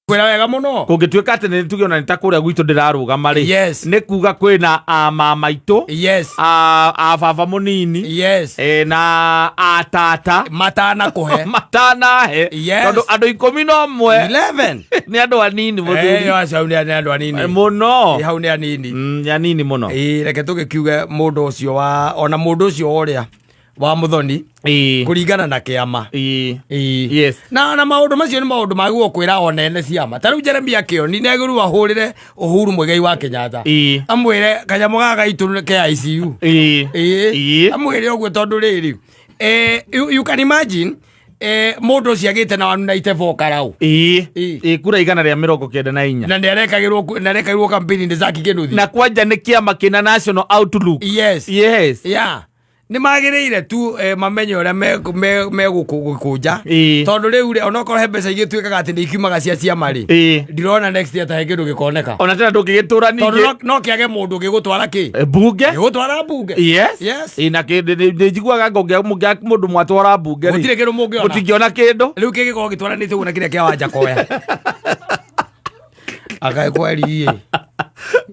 Kwĩra wega mũno. Kũngĩtuĩka atĩ nĩ tuge ona nĩ ta kũrĩa gwitũ ndĩrarũgama rĩ, nĩ kuga kwĩna a mama itũ, a baba mũnini, na a tata matana kũhe. Matanahe. Tondũ andũ 11 11 nĩ andũ anini mũthuri. Eh, acio hau nĩ andũ anini. Mũno. Eh, hau nĩ anini. Nĩ anini mũno. Reke tũgĩkiuge mũndũ ũcio wa ona mũndũ ũcio ũrĩa wa Mũthoni kũringana na kĩama. Na maũndũ macio nĩ maũndũ magĩrĩirwo kwĩra onene ciama. Ta rĩu Jeremia Kĩoni nĩ agĩrĩirwo ahũrĩre Uhuru Muigai wa Kenyatta, amwĩre kanyamũ gaka gaitũ ke ICU. Amwĩre ũguo tondũ rĩrĩ, you can imagine, mũndũ ũcio agĩte na 194 karau. Kura 194. Na nĩ arekagĩrwo campaign nĩ Zaki Kĩnuthi. Na kwanja nĩ kĩama kĩna national outlook. Yes. Nĩ magĩrĩire tu, mamenye ũrĩa megũkũnja, tondũ rĩu rĩ, onokorwo he mbeca igĩtuĩkaga atĩ nĩ ikiumaga cia ciama rĩ, ndirona next year ta he kĩndũ gĩkoneka. Ona tena ndũngĩgĩtũra tondũ ningĩ. No kĩage mũndũ ũngĩgũtwara kĩ? Bunge. Gĩgũtwara bunge. Na nĩ njiguaga ngũngĩa mũndũ mwatwara bunge rĩ, gũtirĩ kĩndũ mũngĩona. Mũtingĩona kĩndũ. Rĩu kĩngĩkorwo gĩtwaranĩte ũguo na kĩrĩa kĩa Wanjakoya akae kweri ĩ.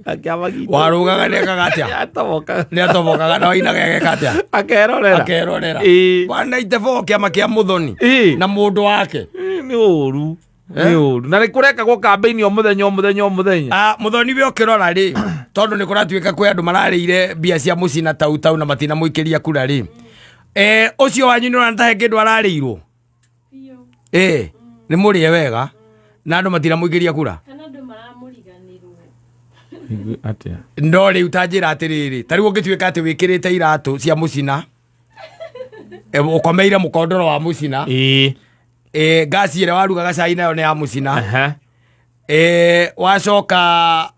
Kĩama gitũ. Warũgaga nĩ ekaga atĩa? Atobokaga. Nĩ atobokaga na wainaga ageka atĩa? Akerorera. Akerorera. 194 kĩama kĩa Mũthoni na mũndũ wake. Nĩ ũru, nĩ ũru, na nĩ kũrekagwo kambĩini o mũthenya, o mũthenya, o mũthenya. Ah, Mũthoni we ũkĩrora rĩ, tondũ nĩ kũratuĩka kwĩ andũ mararĩire mbia cia mũciĩ na tau tau na matinamũikĩria kura rĩ, ũcio wanyu nĩ ũrona ta he kĩndũ ararĩirwo? Nĩ mũrĩe wega na andũ matinamũikĩria kura. Kana andũ maramũriganĩrwo. Atĩa? No rĩu ta njĩra atĩrĩrĩ, ta rĩu ũngĩtuĩka atĩ wĩkĩrĩte iratũ cia mũcina, ũkomeire mũkondoro wa mũcina, ngasi ĩrĩa warugaga cai nayo nĩ ya mũcina, wacoka,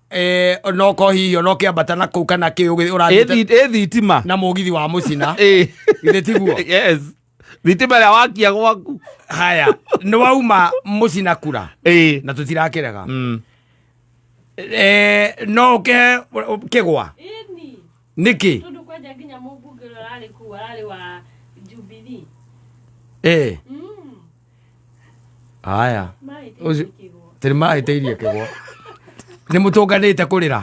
noko hihi ona ũkĩambata na kũu kana kĩ ũrathiĩte Ĩ thitima na mũgithi wa mũcina. Githĩ tiguo? Yes, thitima ĩrĩa wakia gwaku. Haya, nĩ wauma mũcina kura na tũtirakĩrega. No ũkĩhe kĩgwa? Ĩni. Nĩkĩ? Tondũ kwanja nginya mũmbunge ũrĩa ũrarĩ kũu ararĩ wa Jubilee. Haya. Mahĩtĩirie kĩgwa. Tĩrĩ mahĩtĩirie kĩgwa. Nĩ mũtũnganĩte kũrĩra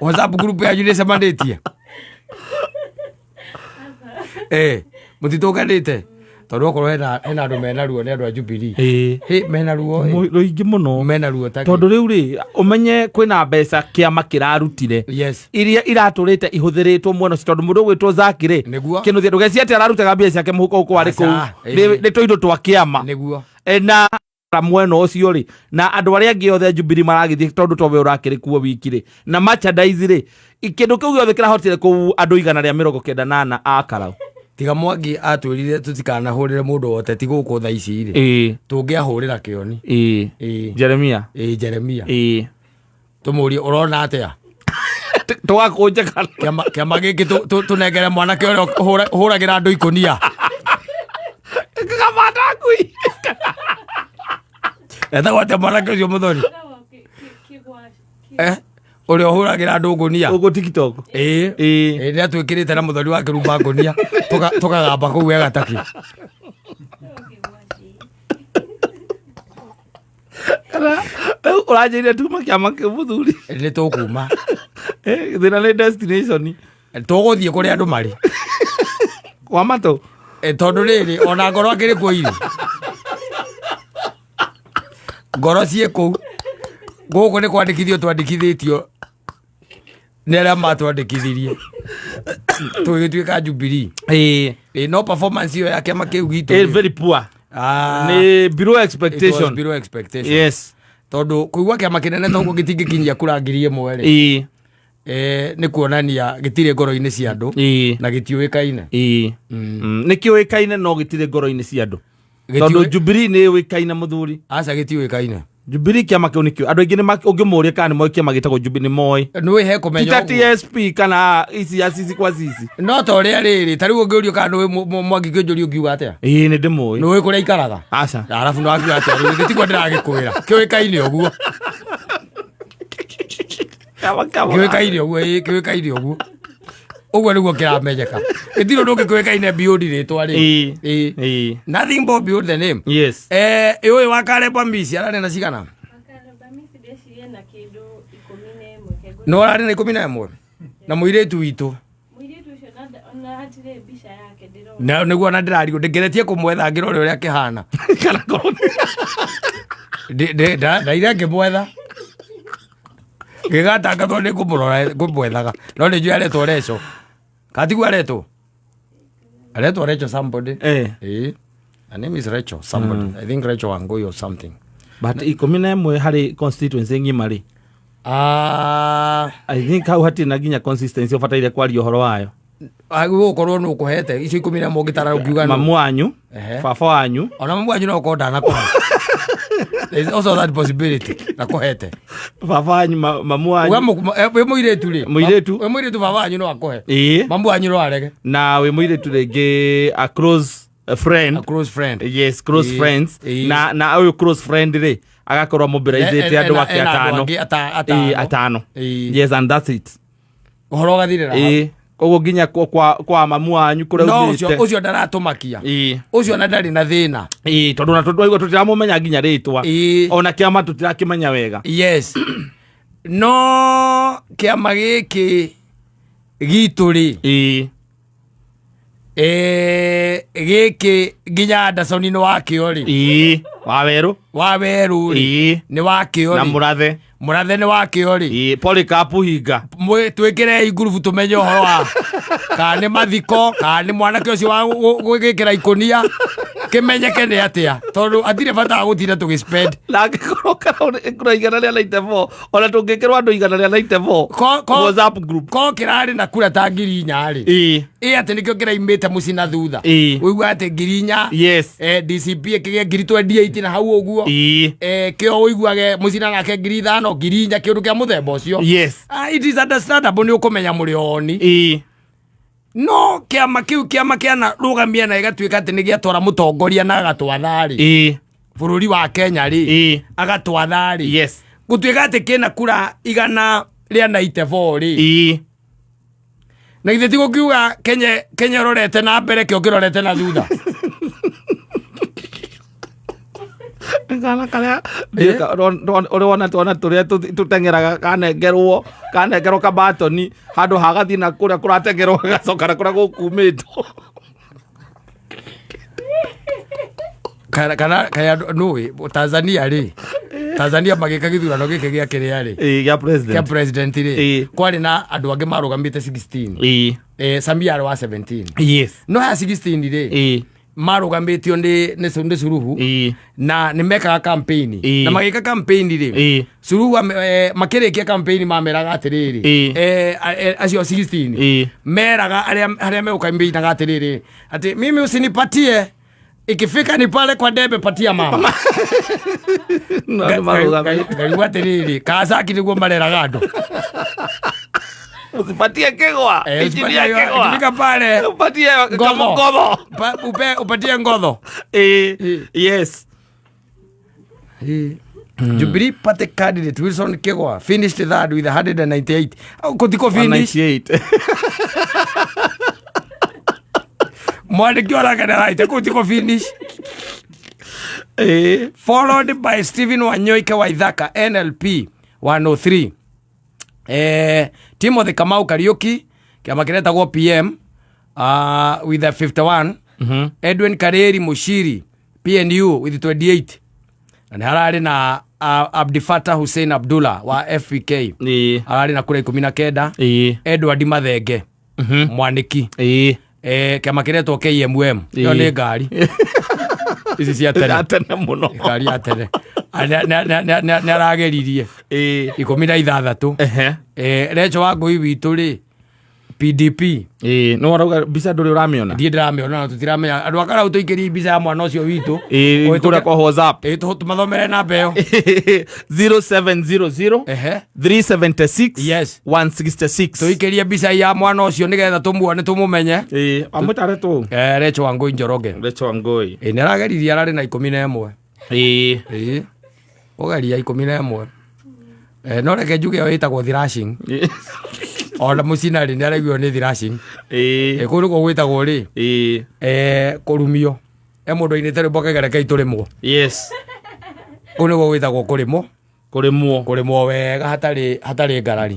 WhatsApp group yanyu nĩ cemanĩtie? Mũtitũnganĩte tondũ okorwo hena andũ mena ruo nĩ andũ a Jubilee. Hĩ, mena ruo ĩ. Rũingĩ mũno. Mena ruo ta kĩ? Tondũ rĩu rĩ, ũmenye kwĩna mbeca kĩama kĩrarutire iria iratũrĩte ihũthĩrĩtwo mwena ũcio, tondũ mũndũ ũgwĩtwo Zaki rĩ, Kĩnuthia, ndũgecirie atĩ ararutaga mbia ciake mũhuko gũkũ arĩ kũu. Aca, Nĩ tũindo twa kĩama. Na mwena ũcio rĩ, na andũ arĩa angĩ othe a Jubilee maragĩthiĩ tondũ towe ũrakĩrĩ kuo wiki rĩ, na merchandise rĩ, kĩndũ kĩu gĩothe kĩrahotire kũu andũ 194 a Karau. Tiga Mwangi atwĩrire tũtikanahũrĩre mũndũ wote ti gũkũ thaa ici rĩ, tũngĩahũrĩra Kĩoni. Jeremia. Jeremia. Tũmũrie ũrona atĩa? Tũgakũnja kana Kĩama gĩkĩ tũnengere mwanake ũrĩa ũhũragĩra andũ ikũnia. Kamanda ngui. Etagwo atĩa mwanake ũcio Mũthoni? Ũrĩa ũhũragĩra andũ ngũnia. Ũguo TikTok. Nĩ atwĩkĩrĩte na Mũthoni wa kĩrumba ngũnia. Tũkagamba kũu wega taki. Kana rĩu ũranjĩrire tuma kĩama kĩu mũthuri. Nĩ tũkuma. Thĩna nĩ destination. Tũgũthiĩ kũrĩa andũ marĩ. Kwa matũ. Tondũ rĩrĩ, ona ngoro akĩrĩ kuo irĩ. Ngoro ciĩ kũu. Gũkũ nĩ kwandĩkithio twandĩkithĩtio nĩ arĩa matwandĩkithirie tũgĩtuĩka Jubilee. No performance ĩyo ya kĩama kĩu gitũ rĩ, Very poor. Nĩ below It was expectation. below expectation. Tondũ kũigua kĩama kĩnene toguo gĩtingĩkinyia kura 1000 rĩ, nĩ kuonania gĩtirĩ ngoro-inĩ cia andũ na gĩtiũĩkaine. Nĩ kĩũĩkaine no gĩtirĩ ngoro-inĩ cia andũ. Tondũ Jubilee nĩ ĩũĩkaine mũthuri. Aca, gĩtiũĩkaine. Jubilee kĩama kĩu nĩkĩo andũ aingĩ ũngĩmũria kana nĩ moĩ kĩama gĩtagwo Jubilee, nĩ moĩ. Nĩ he kũmenya Ti ta ũguo. TSP kana ici ya sisi kwa sisi. No ta ũrĩa rĩrĩ, ta rĩu ũngĩũrio kana nĩũĩ Mwangi Kĩũnjũri ũngiuga atĩa? Ĩĩ, nĩ ndĩmũĩ. Nĩũĩ kũrĩa aikaraga? Aca. Arabu nĩ wakiuga atĩa rĩu? Gĩtiguo ndĩragĩkwĩra. Kĩũĩkaine ũguo. Kama, kama. Kĩũĩkaine ũguo, ĩĩ, kĩũĩkaine ũguo. Ũguo nĩguo kĩramenyeka. Gĩtirĩ ũndũ ũngĩ kĩũĩkaine beyond rĩtwa rĩu. Ĩĩ. Ĩĩ. Ĩĩ. Nothing more beyond the name. Yes. Eh, ũyũ wa Karemba Misi ararĩ na cigana? Makarabamisi ndeciria na kĩndũ 11 kengũ. No ararĩ na 11. Na mũirĩtu witũ. Mũirĩtu ũcio ona hatirĩ mbica yake ndĩrona. Na nĩguo ona ndĩrarigwo ndĩngeretie kũmwetha ngĩrore ũrĩa akĩhana. Kana korwo Ndaire ngĩmwetha. Gĩgatangathwo nĩ ngũmũrora ngũmwethaga. No nĩ njũĩ aretwo Recho. Katiguo aretwo? Aretwo Recho somebody. Eh. Eh. Her name is Rachel somebody. I think Rachel Wangui or something. But 11 harĩ constituency ng'ima rĩ. Ah, I think hau hatirĩ na nginya consistency ũbataire kwaria ũhoro wayo. Gũkorwo nĩ ũkũhete icio 11 ũngĩtara ũngiuga nũ. Mamu wanyu, Ehe. baba wanyu, Ona mamu wanyu no ũkorwo ndanakũhe. There is also that possibility ndakũhete. Baba wanyu, mamu Uga wanyu. wĩ mũirĩtu rĩ. Mũirĩtu. Wĩ mũirĩtu baba wanyu no akũhe. Ĩĩ. Mamu wanyu no arege. Na wĩ mũirĩtu rĩngĩ a close friend. A close friend. Yes, close Ĩĩ. friends. Ĩĩ. Na ũyũ close friend rĩ agakorwo mobilizĩte andũ ake Ena andũ atano. angĩ Ĩĩ, atano. atano. Ĩĩ. Yes, and that's it. Ũhoro ũgathirĩra hau. Ĩĩ. Koguo nginya kwa mamu wanyu kũrĩa No ũcio umĩte. ũcio ndaratũmakia. Ĩĩ. Ũcio ona ndarĩ na thĩna. Ĩĩ, tondũ ona twaigua tũtiramũmenya nginya rĩtwa. Ĩĩ. Ona kĩama tũtirakĩmenya wega. Yes. No kĩama gĩkĩ gitũ rĩ Ĩĩ. Gĩkĩ nginya Anderson nĩ wakĩo rĩ. Ĩĩ. Wa werũ. Wa werũ rĩ. Ĩĩ. Nĩ wakĩo Na rĩ. mũrathe. Mũrathe nĩ wakĩo rĩ. Ĩĩ, Polycarp Hinga. Twĩkĩrei ngurubu tũmenye ũhoro wa kana nĩ mathiko kana nĩ mwanake ũcio wa gwĩkĩra ikũnia kĩmenyeke nĩ atĩa tondũ hatirĩ bata wa gũtinda tũgĩ spend. Na angĩkorwo kura 194 ona tũngĩkĩrwo andũ 194 WhatsApp group. Ko kĩrarĩ na kura ta 4,000 rĩ. Ĩĩ. Ĩ atĩ nĩkĩo kĩraimĩte mũciĩ na thutha. Ĩĩ. Ũigua atĩ 4,000. Yes. DCP ĩkĩgĩa 28,000 na hau ũguo. Ĩĩ. Kĩo ũiguage mũcina nake 5,000 4,000 kĩũndũ kĩa mũthemba ũcio. Yes. Ah, it is understandable nĩ ũkũmenya mũrĩ oni. Ĩĩ. No kĩama kĩu kĩama kĩanarũgamia na gĩgatuĩka atĩ nĩ gĩatwara mũtongoria na agatwatha rĩ. Ĩĩ. Bũrũri wa Kenya rĩ. Ĩĩ. Agatwatha rĩ. Yes. Gũtuĩka atĩ kĩna kura 194 rĩ. Ĩĩ. Na githĩ ti gũkiuga Kenya ĩrorete na mbere kĩo kĩrorete na thutha. Kana karĩa ũrĩ wona twana tũrĩa tũteng'eraga kanengerwo kabatoni handũ hagathiĩ na kũrĩa kũratengerwo gagacoka na kũrĩa gũkumĩtwo. Kana kaya nũĩ Tanzania rĩ. Tanzania magĩka gĩthurano gĩkĩ gĩa kĩrĩa rĩ. Ĩĩ, gĩa Kĩa president. president rĩ. Ĩĩ. Kwarĩ na andũ angĩ marũgamĩte 16. Ĩĩ. Samia arĩ wa 17. Yes. No haya 16 rĩ. Ĩĩ. Marũgamĩtio nĩ Suluhu. Ĩĩ. Na nĩ mekaga campaign. Ĩĩ. Na magĩka campaign rĩ. Ĩĩ. Suluhu makĩrĩkia campaign mameraga atĩrĩrĩ. Ĩĩ. Acio 16. Ĩĩ. Meraga arĩa megũkaimbeinaga atĩrĩrĩ. Atĩ mimi usinipatie ikifika ni pale kwa debe patia mama. No, nĩ marũgamĩte. Ngaigua atĩrĩrĩ, Kawasaki nĩguo mareraga andũ. Usipatie kĩgwa. Injinia kĩgwa. Ikifika pale Upatie ngotho. kamũngotho. Upatie ngotho. Ĩĩ. Ĩĩ. Yes. Jubilee Party candidate Wilson Kigwa finished third with 198. Au kutiko finish. 198. Mwandĩki oragana raite kutiko finish. Ĩĩ. Followed by Stephen Wanyoike Waithaka NLP 103. Timothy Kamau Kariuki kĩama kĩretagwo PM with a 51. Edwin Kareri Mushiri PNU with 28. Na nĩ hararĩ na Abdifatah Hussein Abdullah wa FPK. Ĩĩ. Ararĩ na kura 19. Ĩĩ. Edward Mathenge Mwaniki. Ĩĩ. Kĩama kĩretwo KMM. Ĩyo nĩ ngari. Ici cia tene. Ya tene mũno. Ngari ya tene. Nĩ arageririe. Ĩĩ. 16. Ehe. Recho wa ngũi witũ rĩ PDP. Ĩĩ, nĩ warauga mbica ndũrĩ ũramĩona? Ndiĩ ndĩramĩona na tũtiramenya. Andũ a Karau tũikĩrie mbica ya mwana ũcio witũ. Ĩĩ, kũrĩa kwa WhatsApp. Ĩĩ, tũmathomere namba ĩyo. 0700 Ehe. 376 Yes. 166. Tũikĩrie mbica ya mwana ũcio nĩgetha tũmuone tũmũmenye. Ĩĩ, amwĩtare tũ. Recho wa Ngũi Njoroge. Recho wa Ngũi. Ĩĩ, nĩ arageririe ararĩ na 11. Ĩĩ. Ĩĩ. Ũgeria 11. No reke njuge ĩyo ĩtagwo thrashing. Ĩĩ. Ona mũcinarĩ nĩ araiguo nĩ thrashing. Ĩĩ. Kũu nĩkuo gwĩtagwo rĩ Ĩĩ. Kũrumio. E mũndũ ainĩte rwĩmbo akaiga rekei tũrĩmwo. Yes. Kũu nĩguo gwĩtagwo kũrĩmwo. Kũrĩmwo. Kũrĩmwo wega hatarĩ ngarari.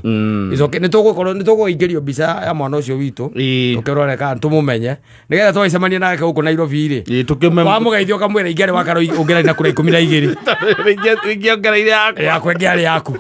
Icoke nĩ tũgũkorwo nĩ tũgũingĩrio mbica ya mwana ũcio witũ. Tũkĩrore kana tũmũmenye nĩgetha twagĩcemania nake gũkũ Nairobi rĩ. Ĩĩ, tũkĩme Wamũgeithia ũkamwĩra ingĩarĩ wa karo ũngĩrarĩ na kura 12. Ingĩongereire yakwa. Yakwa ĩngĩarĩ yaku.